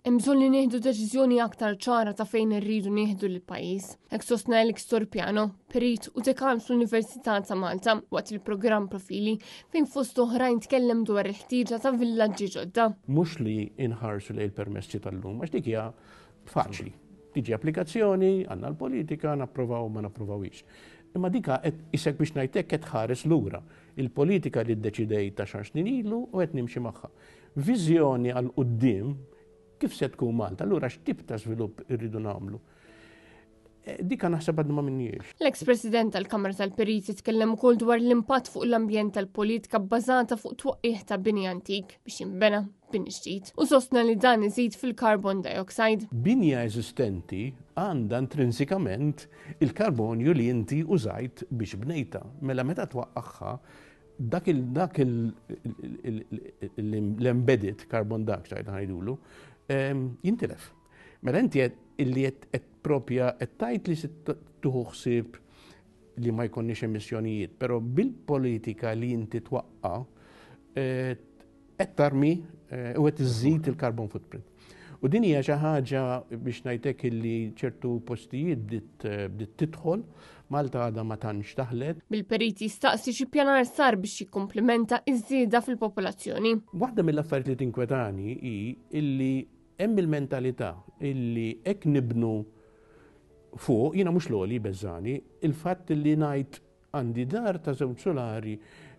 Hemm bżonn li nieħdu deċiżjoni aktar ċara ta' fejn irridu nieħdu lill-pajjiż. Hekk sostna Alex Torpiano, perit u dekan fl-Università ta' Malta waqt il-programm Profili fejn fost oħrajn tkellem dwar il-ħtieġa ta' villaġġi ġodda. Mhux li inħarsu lejn il-permessi tal-lum, għax dik hija faċli. Tiġi applikazzjoni, għandna l-politika, napprovaw ma napprovawix. Imma dika qed isek biex ngħidlek qed tħares lura. Il-politika li ddeċidejt ta' xar snin ilu u qed nimxi magħha. Viżjoni għal quddiem kif se tkun Malta, allura x'tip ta' żvilupp irridu nagħmlu. Eh, dika naħseb għadna ma minniex. L-eks President tal-Kamra tal-Periti tkellem ukoll dwar l-impatt fuq l-ambjent tal-politika bbażata fuq twaqqih ta' bini antik biex jinbena bini ġdid u sostna li dan iżid fil-carbon dioxide. Binja eżistenti għandha intrinsikament il-karbonju li inti użajt biex bnejta. Mela meta twaqqagħha dak il dak l-embedded carbon dioxide ħajdulu jintilef. Mela inti illi qed propja qed tgħid li se tuħu ħsieb li ma jkollniex emissjonijiet, però bil-politika li inti twaqqa eh, qed tarmi eh, u qed iżżid il-carbon footprint. U din hija xi ħaġa biex ngħidlek illi ċertu postijiet bdiet eh, bdiet tidħol, Malta għadha ma tantx daħlet. Bil-perit jistaqsi xi pjanar sar biex jikkumplimenta iż-żieda fil-popolazzjoni. Waħda mill-affarijiet li tinkwetani hi illi hemm il-mentalità illi hekk nibnu fuq, jiena mhux l-għoli beżani, il-fatt li ngħid Għandi dar ta' żewġ sulari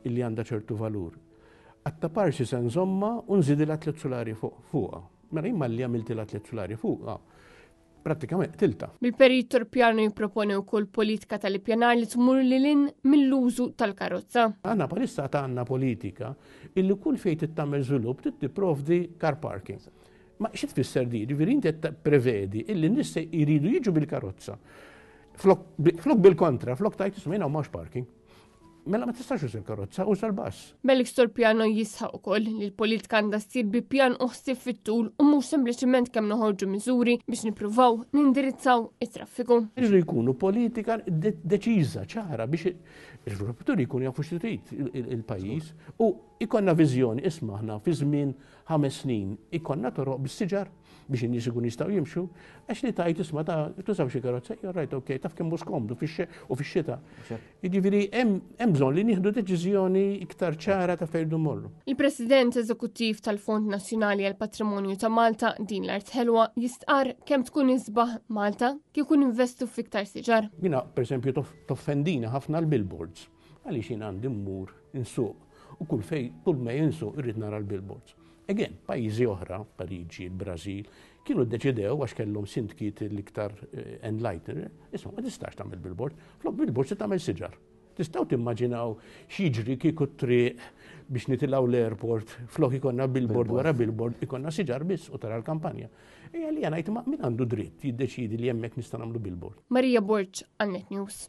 li għandha ċertu valur. Attaparsi se nżommha u nżidilha tliet sulari fuqha. Mela jien malli għamiltilha tliet sulari fuqha, prattikament qtiltha. Bil-Perit Torpiano jipproponi wkoll politika tal-ippjanar li tmur lil hinn mill-użu tal-karozza. Aħna bħalissa għad għandna politika illi kull fejn trid tagħmel żvilupp trid tipprovdi car parking. Ma xi tfisser di? Ġifieri inti qed prevedi illi n-nies jridu jiġu bil-karozza. Flok bil-kontra, flok tajt isma' jiena m'hawnx parking. Mela ma tistax uża l-karozza, uża l-bus. Belix Torpiano jisħaq ukoll li l-politika għandha ssir bi pjan u ħsieb fit-tul u mhux sempliċement kemm noħorġu miżuri biex nippruvaw nindirizzaw it-traffiku. Irridu jkunu politika deċiża, ċara biex il-żviluppaturi jkunu jafu xi trid il-pajjiż u ikonna viżjoni isma' aħna fi żmien 5 snin ikollna toroq bis-siġar biex in-nies ikunu jistgħu jimxu, għax li tajt isma' ta' tużaw xi karozza, all right, okay, taf kemm hu skomdu u fix-xita. Jiġifieri hemm bżonn li nieħdu deċiżjoni iktar ċara ta' fejn morru. Il-President Eżekuttiv tal-Fond Nazzjonali għall-Patrimonju ta' Malta din l-art ħelwa jistqarr kemm tkun isbaħ Malta kieku ninvestu f'iktar siġar. Jiena pereżempju toffendini ħafna l-billboards. Għaliex jien għandi mmur insuq u kull fej, kull ma jinsuq irrid nara l-billboards. Again, pajjiżi oħra, Pariġi, il-Brażil, kienu ddeċidew għax kellhom sindkiet l-iktar eh, enlightened, isma' ma tistax tagħmel billboard, flok billboard se tagħmel siġar. Tistgħu timmaġinaw x'jiġri kieku triq biex nitilgħu l-airport, flok ikonna billboard wara billboard, ikonna siġar biss u tara l-kampanja. Ejja li ngħid ma min għandu dritt jiddeċidi li hemmhekk nista' nagħmlu billboard. Maria Borg, għal Net News.